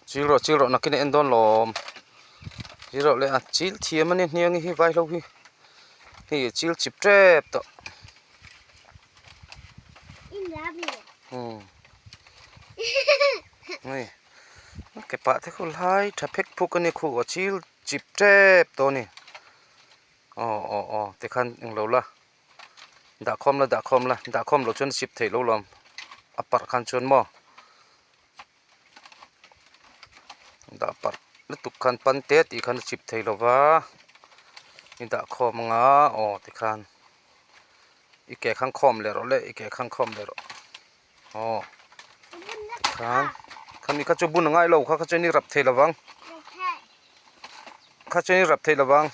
Chil rawh chil rawh nakin a en dawn lawm chil rawh le a chil thiam a ni hniang hi vaihlo hi hei chil chip tep tawh umm hei ke pah te khu lai tha phek phuk a ni khu a chil chip tep tawh a ni aw aw aw tikhan englo la. Dah khawm la dah khawm la dah khawm loh chuan sip theih lo lawm a parh khan chuan maw dah parh lutuk khan pan te tih khan a chip thei lo va i dah khawm anga aw tikhan i ke khan khawm leh rawh le i ke khan khawm leh rawh aw tikhan khami kha chu bun a ngai lo kha kha chuan i rap thei lo vang kha chuan i rap thei lo vang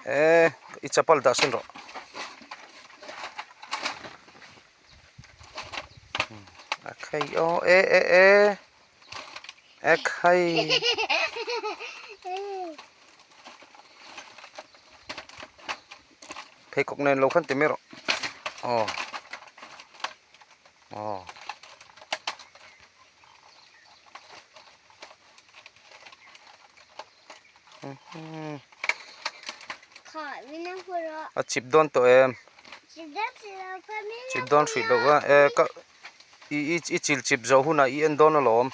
e i chapal dah sin rawh a khai aw e e e e khai pheikhawk nen lo khan ti mai rawh aw aw a chip dawn tawh em chip dawn hrih loh a e ka i i chil chip zawh hunah i en dawn alawm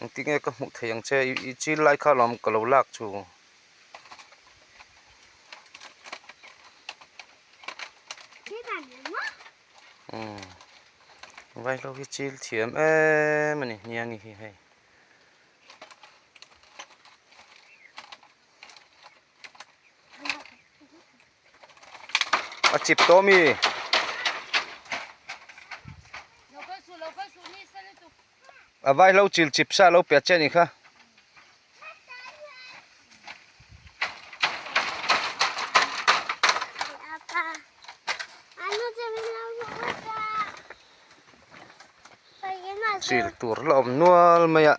engtin nge ka hmuh theih ang che i chil lai kha alawm ka lo lak chu. Umm vaihlo hi chil thiam em a ni hniangi hi hei. A chip tawh mi. A vaihlo chil chip sa lo pe che a ni kha. Chil tur la awm nual mai a.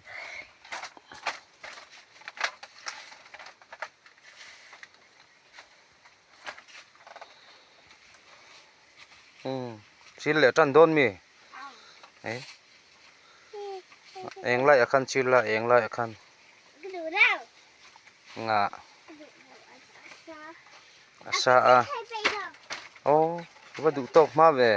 Umm chil leh tan dawn mi eh eng laiah khan chil la eng laiah khan nga a sa a aw va duh tawk hma ve.